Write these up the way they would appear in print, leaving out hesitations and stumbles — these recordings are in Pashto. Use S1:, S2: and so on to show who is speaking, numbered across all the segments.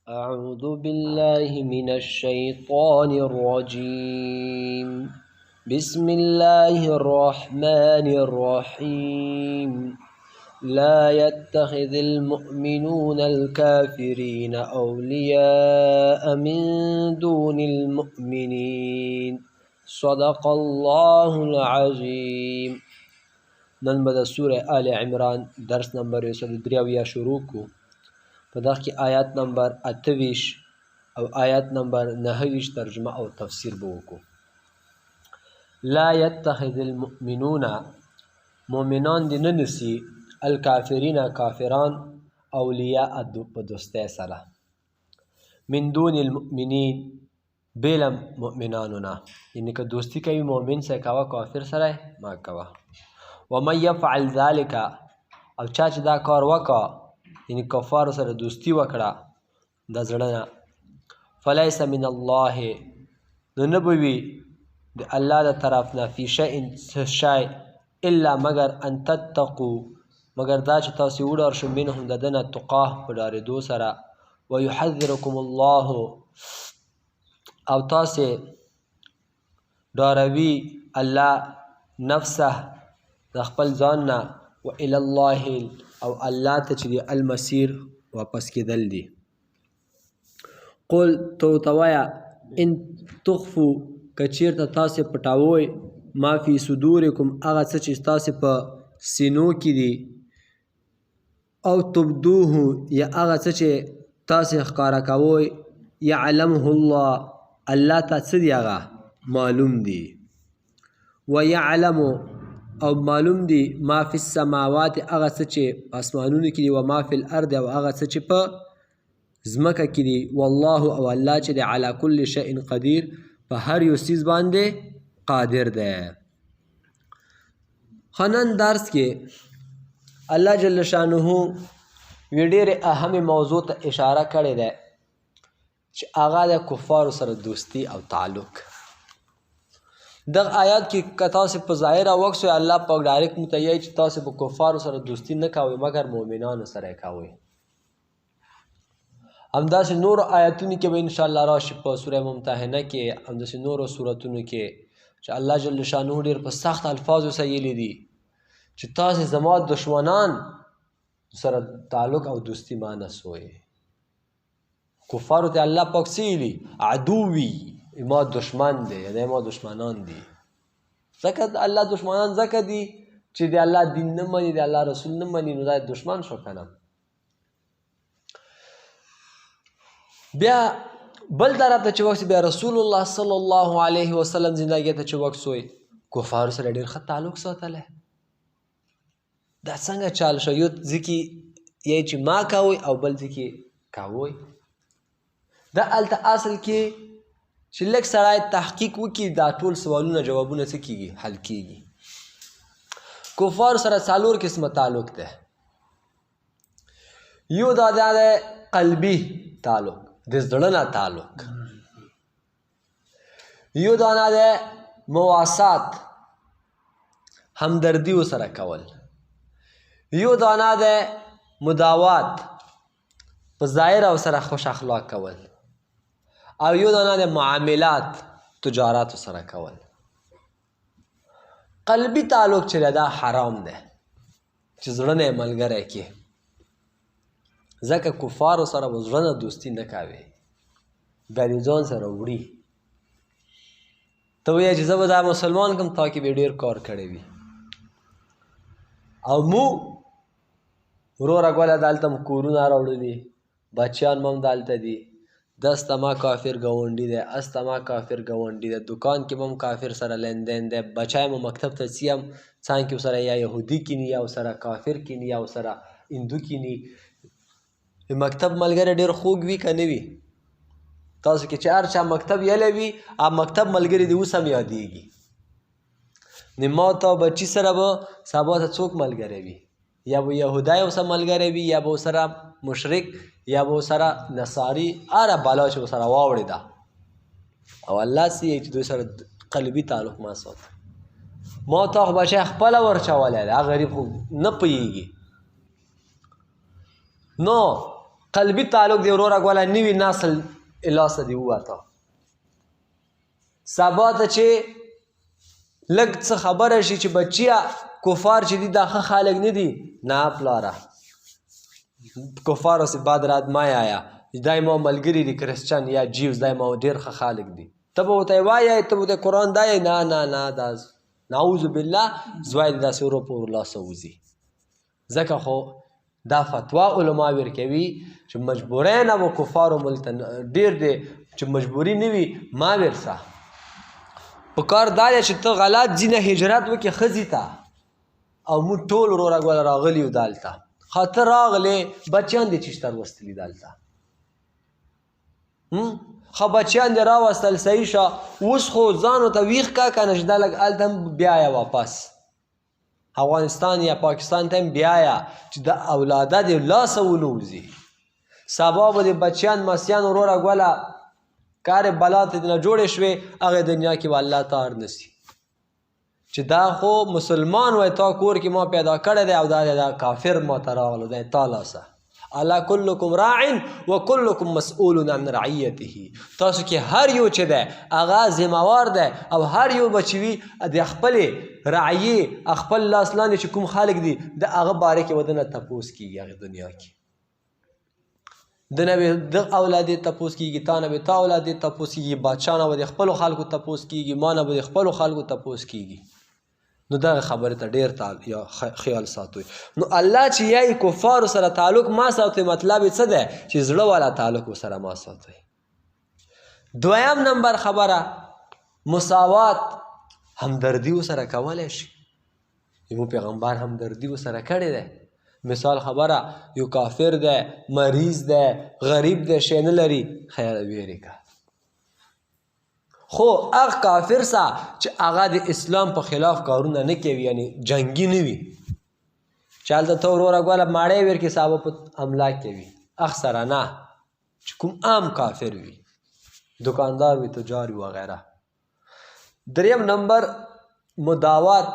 S1: أعوذ بالله من الشيطان الرجيم. بسم الله الرحمن الرحيم. لا يتخذ المؤمنون الكافرين أولياء من دون المؤمنين. صدق الله العظيم. نن به د سوره آل عمران درس نمبر 173 شروع کو. په دغه کې آیات نمبر 28 او آیات نمبر 29 ترجمه او تفسیر به وکړو. لا يتخذ المؤمنون، مؤمنان دې نه نیسي، الکافرین کافران، اولیاء په دوستۍ سره، من دون المؤمنین بېله مؤمنانو نه، یعنې که دوستي کوي مؤمن سره کوه، کافر سره مه کوه. ومن یفعل ذلک، او چا چې دا کار وکړه، یعنې کفارو سره دوستي وکړه د زړه نه، فلیس من الله، نو نه به وي د الله د طرف نه، فی شیء څه شی، الا مګر ان تتقو، مګر دا چې تاسې وډار شو، منهم د ده نه، تقاه په ډارېدو سره، ویحذرکم الله، او تاسې ډاروي الله، نفسه د خپل ځان نه، و الی الله، او الله ته چې دی المسیر واپس کېدل دي. قل، ته ورته وایه، ان تخفو، که چېرته تاسې پټوئ، ما فی صدورکم، هغه څه چې ستاسې په سینو کې دي، او تبدوه، یا هغه څه چې تاسې ښکاره کوئ، یعلمه الله، الله ته څه دي هغه معلوم دي. ویعلم، او معلوم دي، ما فی السماوات، هغه څه چې په اسمانونو کې دي، و ما فی الارض، او هغه څه چې په ځمکه کې دي. والله، او الله چې دی، علی کل شیء قدیر، په هر یو څیز باندې قادر دی. خنن درس کې الله جل شانه وی ډېرې اهمې موضوع ته اشاره کړې ده، چې هغه د کفارو سره دوستی او تعلق. دغه آیات کې که تاسې په ظاهره وکسوئ، الله پاک ډایرکټ مونږ ته وایي چې تاسې په کفارو سره دوستی نه کوئ، مګر مؤمنانو سره یې کوئ. همداسې نورو آیاتونو کې به انشاءالله راشي، په سوره ممتحنه کې، همداسې نورو سورتونو کې چې الله جل شانه ډېر په سخت الفاظو سره ویلي دي چې تاسې زما دشمنان سره تعلق او دوستی ما نه سوئ. کفارو ته الله پاک څه ویلي؟ عدوي، ما دشمن دی، یعنې ما دشمنان دي. ځکه د الله دشمنان ځکه دي چې د الله دین نه مني، د الله رسول نه مني، نو دا دشمن شو که نه. بیا بل طرف ته چې وکسي، بیا رسول الله صلی الله علیه وسلم زندګۍ ته چې وکسوي، کفارو سره ډېر ښه تعلق ساتلی. دا څنګه چال شو؟ یو ځکه یې چې ما کوي او بل ځکه کوي. دا هلته اصل کې چې لږ سړی تحقیق وکړي، دا ټول سوالونه جوابونه څه کېږي؟ حل کېږي. کفار سره څلور قسمه تعلق دی. یو دا دی قلبي تعلق، د زړه نه تعلق. یو دا نه دی مواسات، همدردي ورسره کول. یو دا نه دی مداوات، په ظاهر او سره خوش اخلاق کول. او یو دا نه دی معاملات، تجارت سره کول. قلبي تعلق چې دا حرام دی، چې زړه نه یې ملګری کې، ځکه کفارو سره به زړه نه دوستي نه کوي، بیا دې ځان سره وړي. ته وایې چې زه به دا مسلمان کړم، تا کې به ډېر کار کړی وي. او مو وروره ګوله دلته مو کورونه راوړلي، بچیان مو هم دلته دي، دسته ما کافر ګاونډي دی، استه ما کافر ګاونډي دی، دکان کې مو هم کافر سره لین دین دی، بچی مو مکتب ته ځي هم څنګ کې ورسره یا یهودي کیني، یا ورسره کافر کیني، یا ورسره هندو کیني. د مکتب ملګری ډېر خوږ وي که نه وي؟ تاسو کې چې هر چا مکتب یلی وي، هغه مکتب ملګری دې اوس هم یادېږي. نو ما تا بچي سره به سبا ته څوک ملګری وي؟ یا به یهودی ورسره ملګری وي، یا به ورسره مشرک، یا به ورسره نصاري، هره بلا چې ورسره واوړې ده. او الله څه یې چې دوی سره قلبي تعلق ما ساته. ما تا خو بچی خپله ورچولی دی، هغه غریب خو نه پوهېږي. نو قلبي تعلق دی وروره ګوله نوي نسل لاسه دی ووته. سبا ته چې لږ څه خبره شي چې بچیا کفار چې دي دا ښه خلک نه دي، نه پلاره کفارو سي بعد رات ما آیا دا مو ملګري دي کرسچن یا جیوز، دا مو ډېر ښه خلک دي، ته به ورته وایې، ته به ورته قرآن دا یې، نه نه نه، دا نعوذ بالله زوی دې داسې ورو په ورو لاسه وځي. ځکه خو دا فتوا علما ورکوي چې مجبورۍ نه و کفارو ملک ته ډېر دی چې مجبوري نه وي ما ورسه. په کار دا دی چې ته غلط ځینې هجرت وکړې ښځې ته، او موږ ټول وروره ګوره راغلي یو دلته، ښه ته راغلې بچیان دې چېرته راوستلي دلته؟ ښه بچیان دې راوستل، صحیح شه، اوس خو ځان ورته ویښ که که نه چې دا لږ هلته هم بیایه واپس افغانستان یا پاکستان ته هم بیایه چې د اولاده دې لاسه ونه وځي. سبا به دې بچیان مسیان وروره ګوله کار بلا ته نه جوړې شوې، هغه دنیا کې به الله تار نسی چې دا خو مسلمان وای، تا کور کې ما پیدا کړی دی او دا دا کافر ما ته راغلو دی تا لاسه. الا کلکم راع و کلکم مسؤول عن رعیته، تاسو کې هر یو چې دی هغه ذمہوار دی او هر یو به چې وي د خپلې رعیې خپل لاس لاندې چې کوم خلک دي د هغه باره کې به دنه تپوس کېږي. هغې دنیا کې د نه به د اولادې تپوس کېږي، تا نه به تا اولادې تپوس کېږي، بادشاه نه به د خپلو خلکو تپوس کېږي، ما نه به د خپلو خلکو تپوس کېږي. نو دغه خبرې ته ډېر یا خیال ساتوئ. نو الله چې یای کفارو سره تعلق ما ساتوئ، مطلب یې څه دی؟ چې زړه والا تعلق ورسره ما ساتوئ. دویم نمبر خبره مساوات، همدردي ورسره کولی شي. یو پیغمبر همدردي ورسره کړې ده. مثال خبره یو کافر دی، مریض دی، غریب دی، شی نه لري، خیر ویرې که. خو هغه کافر سه چې هغه د اسلام په خلاف کارونه نه کوي، یعنی جنګي نه وي، چې هلته ته وروره ګوله ماړی ورکې صاحب په حمله کوي، هغه سره نه، چې کوم عام کافر وي، دکاندار وي، تجار وي وغیره. دریم نمبر مداوات،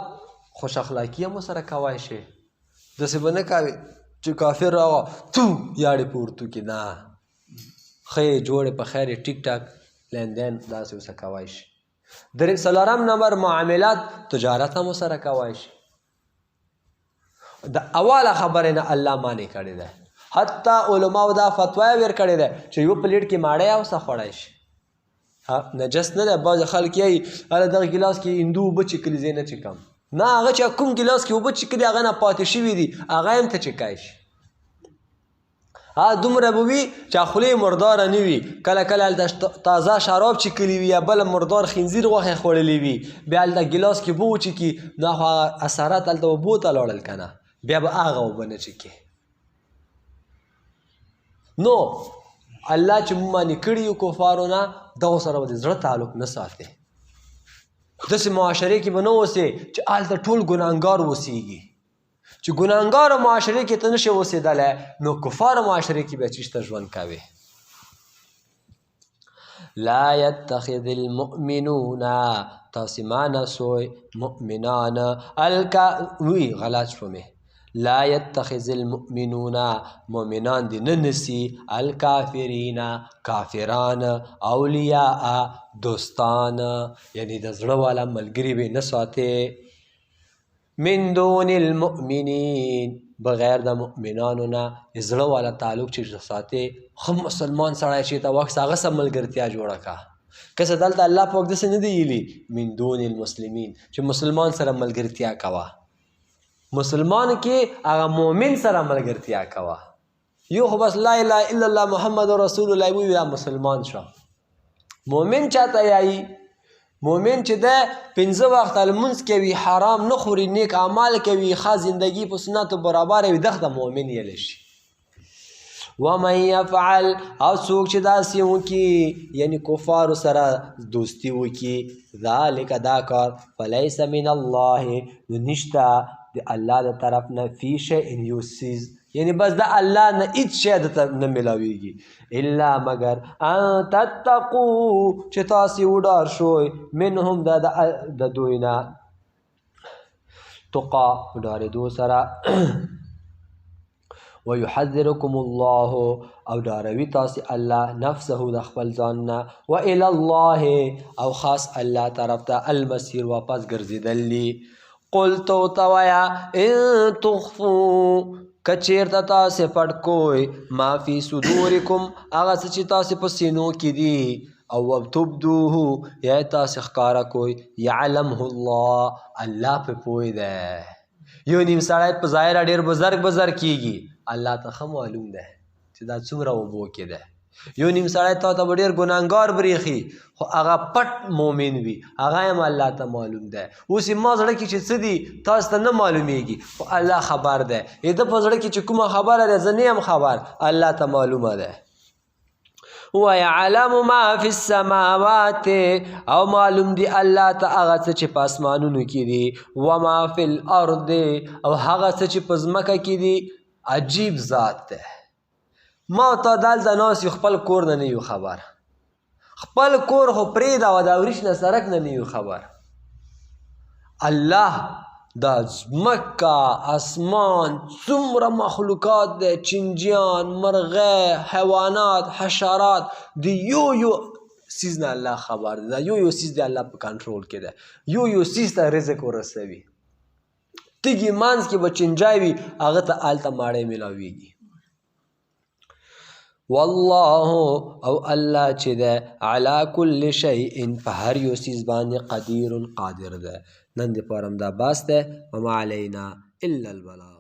S1: خوش اخلاقي هم سره کوای شي. داسې به نه کوي چې کافر راغی تو یاړې په ورتو کې، نه، ښه یې جوړې په خیر یې ټیک ټاک لین دین داسې ورسره کوای شي. درې څلورم نمبر معاملات، تجارت هم ورسره کوای شي. د اوله خبرې نه الله معنی کړې ده. حتی علماو دا فتوا یې ورکړې ده چې یو پلیټ کې ماړی او څه خوړی شي، نجس نه ده. بعضې خلک یې هله دغه ګیلاس کې هندو اوبه چکلي، زه یې نه چکم. نه، هغه چې کوم ګیلاس کې اوبه چکلي هغه نه پاتې شوي دي، هغه هم ته چکای شي. دومره به وي چې خولې مرداره نه وي، کله کله هلته تازه شراب چکلي وي یا بل مردار خنزیر غوښې خوړلې وي، بیا هلته ګیلاس کې اوبه وچکي، نو خو هغه اثرات هلته اوبو ته لاړل که نه، بیا به هغه اوبه نه چکي. نو الله چې موږ باندې کړي یو کفارو نه، دغو سره به د زړه تعلق نه ساتي. داسې معاشرې کې به نه اوسې چې هلته ټول ګناهګار اوسېږي. چې ګناهګارو معاشرې کې ته نشې اوسېدلی، نو کفارو معاشرې کې بیا چېرته ژوند کوې؟ لا يتخذ المؤمنون، تاسې ما نسوئ مؤمنان الکا وی غلط شو مې. لا يتخذ المؤمنون، مؤمنان دې نه نسی الکافرین، کافران، اولیاء، دوستان، یعنی د زړه والا ملګري به نه ساتي. من دون المؤمنین، بغیر د مؤمنانو نه زړه والا تعلق چې ساتي. ښه مسلمان سړی چې ته وخت هغه سره ملګرتیا جوړه کا. که څه دلته الله پاک داسې نه دی ویلي من دون المسلمین، چې مسلمان سره ملګرتیا کوه. مسلمان کې هغه مؤمن سره ملګرتیا کوه. یو خو بس لا اله الا الله محمد رسول الله وي، دا مسلمان شو. مؤمن چاته یایي؟ مؤمن چې ده پنځه وخته لمونځ کوي، حرام نه خوري، نیک اعمال کوي، ښه زندګي په سنتو برابره وي، دغه مؤمن یلی شي. ومن يفعل، او څوک چې داسې وکړي، یعنی کفارو سره دوستي وکړي، ذلک دا کار، فلیس من الله، نو نشته د الله د طرف نه فی شیء یو څیز، یعنی بس د الله نه هیڅ شی د طرف نه ملاویږي، الا مگر ان تتقو، چې تاسې وډار شوئ، منهم د دوی نه، تقا ډارېدو سره. ويحذركم الله او ډاروي تاسو الله نفسه د خپل ځان نه، و الى الله او خاص الله طرف ته المسیر واپس ګرځیدل دي. قلت توایا ان تخفو کچیرته تاسو پټ کوئ ما فی صدورکم هغه څه چې تاسو په سینو کې دي، او تبدوه یا تاسو ښکاره کوئ، یعلمه الله الله په پوه دی. یو نیم سړی په ظاهره ډېر بزرګ بزرګ کېږي، الله ته ښه معلوم دی چې دا څومره اوبو کې دی. یو نیم سړی تا ته به ډېر ګناهګار برېښي، خو هغه پټ مؤمن وي، هغه هم الله ته معلوم دی. اوس یې ما زړه کې چې څه دي تاسو ته نه معلومیږي، خو الله خبر دی. د ده په زړه کې چې کومه خبره ده زه نه یم خبر، الله ته معلومه ده. ويعلم ما فی السماوات او معلوم دی الله ته هغه څه چې په اسمانونو کې دي، وما فی الارض او هغه څه چې په ځمکه کې دي. عجیب ذات دی. ما او تا دلته ناست یو، خپل کور نه نه یو خبر، خپل کور خو پرېږده او د اوریش نه سرک نه نه یو خبر. الله دا ځمکه اسمان څومره مخلوقات دی، چنجیان، مرغۍ، حیوانات، حشرات، د یو یو څیز نه الله خبر دی. دا یو یو څیز دی الله په کنټرول کې دی، یو یو څیز ته رزق ورسوي. تیږې منځ کې به چنجی وي، هغه ته هلته ماړۍ میلاویږي. والله او الله چې ده علی کل شیء په هر یو څیز باندې قدیر قادر ده. نن دپاره هم دا بس ده. وما علینا الا البلاغ.